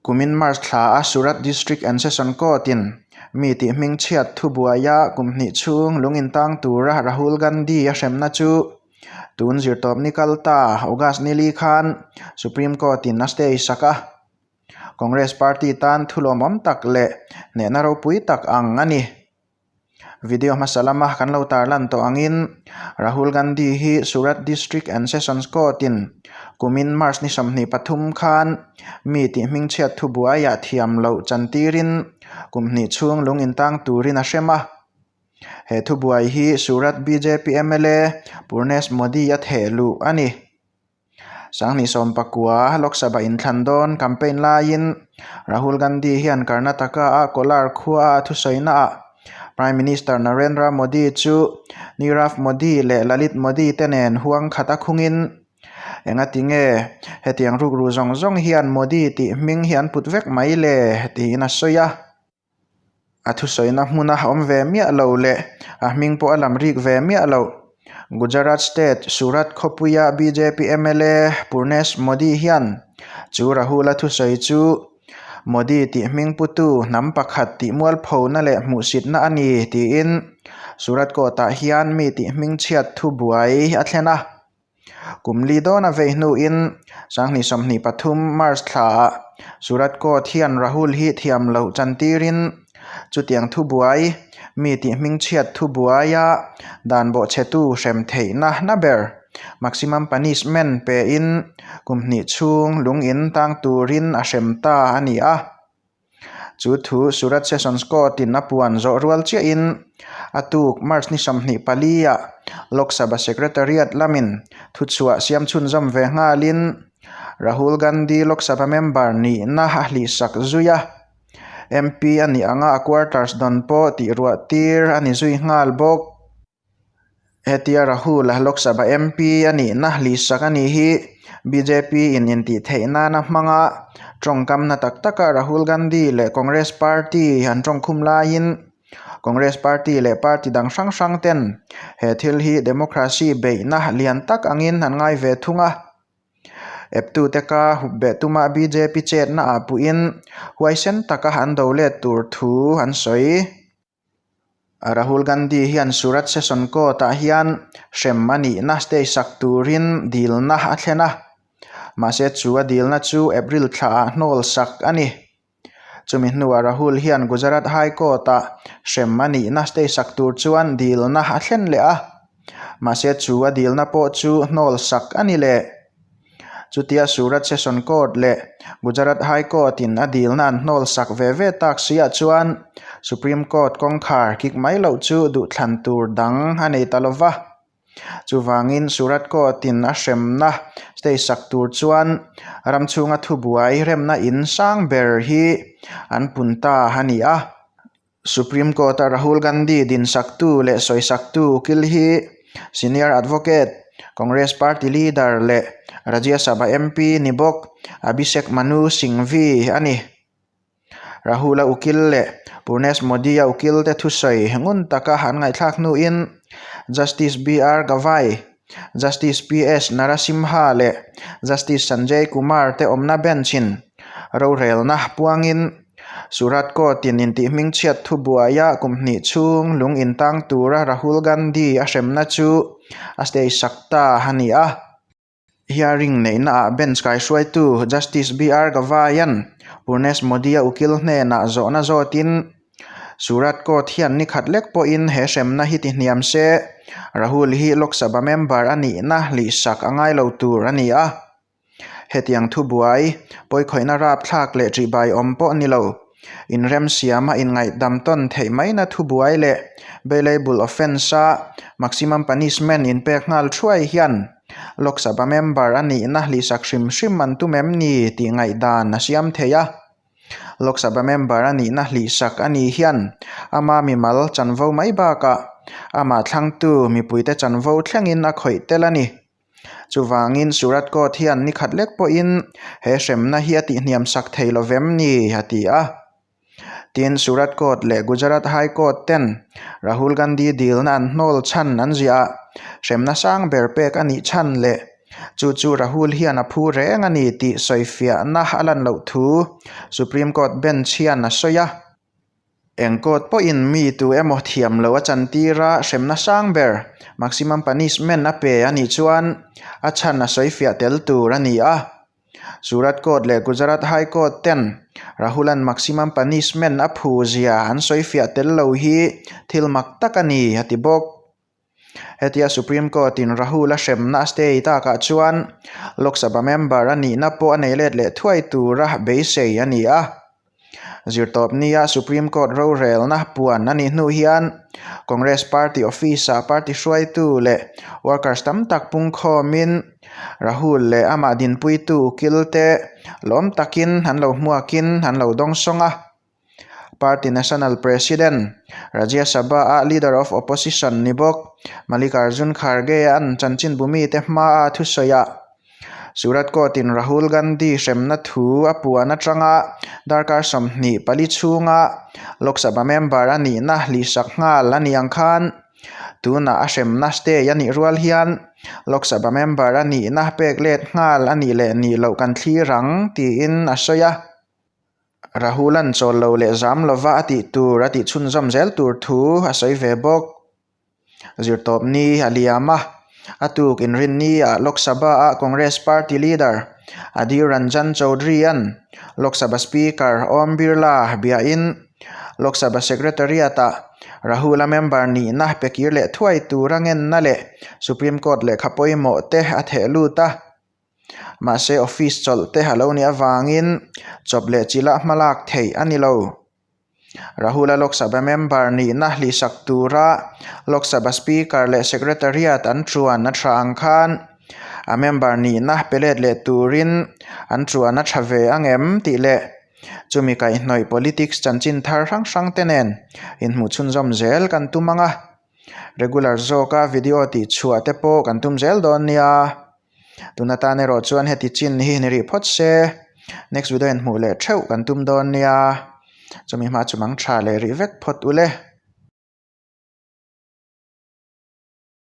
Kumin March thla a Surat District and Session Court in mi tih hmingchhiat thubuaia kum hnih chhung lung intang tura Rahul Gandhi a hremna chu tun zirtawpni kal ta August nili khan Supreme Court in a stay sak a. Congress party tan thu lawmawm tak leh hnehna ropui tak ang a ni. Video hmasa lama kan lo tarlan tawh angin Rahul Gandhi hi Surat District and Sessions Court in kumin March ni 23 khan mi tih hmingchhiat thubuaiah thiam loh chantirin kum hnih chhung lung intang turin a hrem a. He thubuai hi Surat bjp mla Purnesh Modi a theh luh a ni. Sanghnih sawmpakua Lok Sabha inthlan dawn campaign laiin Rahul Gandhi hian Karnataka-a Kolar khua a thusawi-naah Prime Minister Narendra Modi chu Nirav Modi leh Lalit Modi te nen huang khat a khungin engati nge hetiang rukru zawng zawng hian Modi tih hming hi an put vek mai le tiin a sawi a. A thusawina hmuna awm ve miah lo leh a hming pawh a lam rik ve miah lo. Gujarat state Surat khawpuia bjp mla Purnesh Modi hian chu Rahul-a thusawi chu Modi tih hming putu hnam pakhat tih mualphona leh hmuhsitna a ni tiin Surat court-ah hian mi tih hming chhiat thu buai a thlen a. Kum li dawn a vei hnuin 2023 March thlaah Surat Court hian Rahul hi thiam loh chantirin chutiang thubuai mi tih hmingchhiat thubuaia dan bawhchhetu hrem theihna na ber maximum punishment pein kum hnih chhung lung in tang turin a hrem ta a ni a. Chu thu Surat Sessions Court in a puan zawh rual chiahin a tuk March ni 24 ah Lok Sabha Secretariat lamin thuchhuah siam chhunzawm ve nghalin Rahul Gandhi Lok Sabha member nihna a hlihsak zui a, MP a nih anga a quarters dawn pawh tih ruah tir a ni zui nghal bawk. Hetia Rahul a Lok Sabha MP a nihna hlihsak a nih hi bjp in intih theih nana hmanga tawngkamna tak taka Rahul Gandhi leh Congress party an tawngkhum laiin Congress party leh party dang hrang hrang ten he thil hi democracy beihna lian tak angin an ngai ve thung a. Eptute ka hup beh tuma bjp chetna ah puhin huaisen taka an do let tur thu an sawi. Rahul Gandhi hian Surat Session Court-ah hian hrem a nihna stay sak turin dilna a thlen a, mahse chu a dilna chu April thlaah hnawl sak a ni. Chumi hnuah Rahul hian Gujarat High Court-ah hrem a nihna stay sak tur chuan dilna a thlen leh a, mahse chu a dilna pawh chu hnawl sak a ni leh. Chutia Surat Session Court leh Gujarat High Court in a dilna an hnawl sak ve ve tak siah chuan Supreme Court kawngkhar kik mai loh chu duhthlan tur dang a nei ta lo va. Chuvangin Surat Court in a hremna stay sak tur chuan ram chhunga thubuai remna in sang ber hi an pun ta a ni a. Supreme Court-a Rahul Gandhi dinsaktu leh sawisaktu ukil hi Senior Advocate, Congress Party Leader leh Rajya Sabha MP ni bawk Abhishek Manu Singhvi a ni. Rahul-a ukil leh Purnesh Modi-a ukil te thusawi ngun taka an ngaihthlak hnuin Justice BR Gavai, Justice PS Narasimha leh Justice Sanjay Kumar te awmna bench-in rorelna puangin Surat Court-in intih hmingchhiat thubuaia kum hnih chhung lung intang tura Rahul Gandhi a hremna chu a stay sak ta a ni a. Hearing neihnaah bench kaihruaitu Justice BR Gavai-a'n Purnesh Modi-a ukil hnenah zawhna zawtin Surat Court hian ni khat lek pawhin he hremna hi ti hniam se, Rahul hi Lok Sabha member a nihna hlihsak a ngai lo tur a ni a. Hetiang thubuai, pawikhawihna rapthlak leh ṭihbai awm pawh ni lo. Inremsiama inngaihdam tawn theih maina thubuai leh bailable offence-a maximum punishment inpek nghal thuai hian Lok Sabha member a nihna hlihsak hrim hrim an tum em ni tih ngaihdan a siam thei a. Lok Sabha member a nihna hlihsak a nih hian ama mimal chanvo mai bakah amah thlangtu mipuite chanvo thlengin a khawih tel a ni. Chuvangin Surat Court hian ni khat lek pawhin he hremna hi a tihhniam sak thei lo vem ni a ti a. Tin, Surat Court leh Gujarat High Court ten Rahul Gandhi dilna an hnawl chhan an ziah a, hremna sang ber pek a nih chhan leh Chu chu Rahul hian a phu reng a ni tih sawifiahna a lan loh thu Supreme Court bench hian a sawi a. Eng court pawhin mi tu emaw thiam lo a chantir a, hremna sang ber, maximum punishment, a pe a nih chuan a chhan a sawifiah tel tur a ni a. Surat Court leh Gujarat High Court ten Rahul-a'n maximum punishment a phu zia an sawifiah tel lo hi thil mak tak a ni, a ti bawk. Hetia Supreme Court-in Rahul-a hremna a stay takah chuan Lok Sabha member a nihna pawh a nei let leh thuai tura beisei a ni a. Zirtawpnia Supreme Court rorelna puan a nih hnu hian Congress Party office-ah party hruaitu leh workers tam tak pungkhawmin Rahul leh amah dinpuitu ukil te lawm takin an lo hmuakin an lo dawngsawng a. Party National President, Rajya Sabha-a Leader of Opposition ni bawk Mallikarjun Kharge-a'n chanchinbu mite hmaa thusawi a, Surat Court-in Rahul Gandhi hremna thu a puan atanga darkar 24 chhunga Lok Sabha member a nihna hlihsak nghal a nih ang khan tunah a hremna stay a nih rual hian Lok Sabha member a nihna pek let nghal a nih leh nih loh kan thlir ang tiin a sawi a. Rahul-a'n chawl lo leh zam lova a tih tur a tih chhunzawm zel tur thu a sawi ve bawk. Zirtawpni a liam a, a tuk inrinni-ah Lok Sabha-a Congress Party leader Adhir Ranjan Chowdhury-a'n Lok Sabha Speaker Om Birla biahin Lok Sabha Secretariat-ah Rahul-a member nihna pe kir leh thuai tura ngenna leh Supreme Court lehkha pawimawh te a theh lut a. Mahse office chawlh te a lo nih avangin chawp leh chila hmalak theih a ni lo. Rahul-a Lok Sabha member nihna hlihsak tura Lok Sabha Speaker leh Secretariat an chuan a tha ang khan a member nihna pe let leh turin an chuan a tha ve ang em tih leh chumi kaihhnawih politics chanchin thar hrang hrang te nen inhmuh chhunzawm zel kan tum ang a. Regular zawka video tih chhuah te pawh kan tum zel dawn nia. Tun atan erawh chuan heti chin hi ni rih phawt se, next video in hmuh leh theuh kan tum dawn nia, chumi hma chu mang tha leh rih vek phawt ule.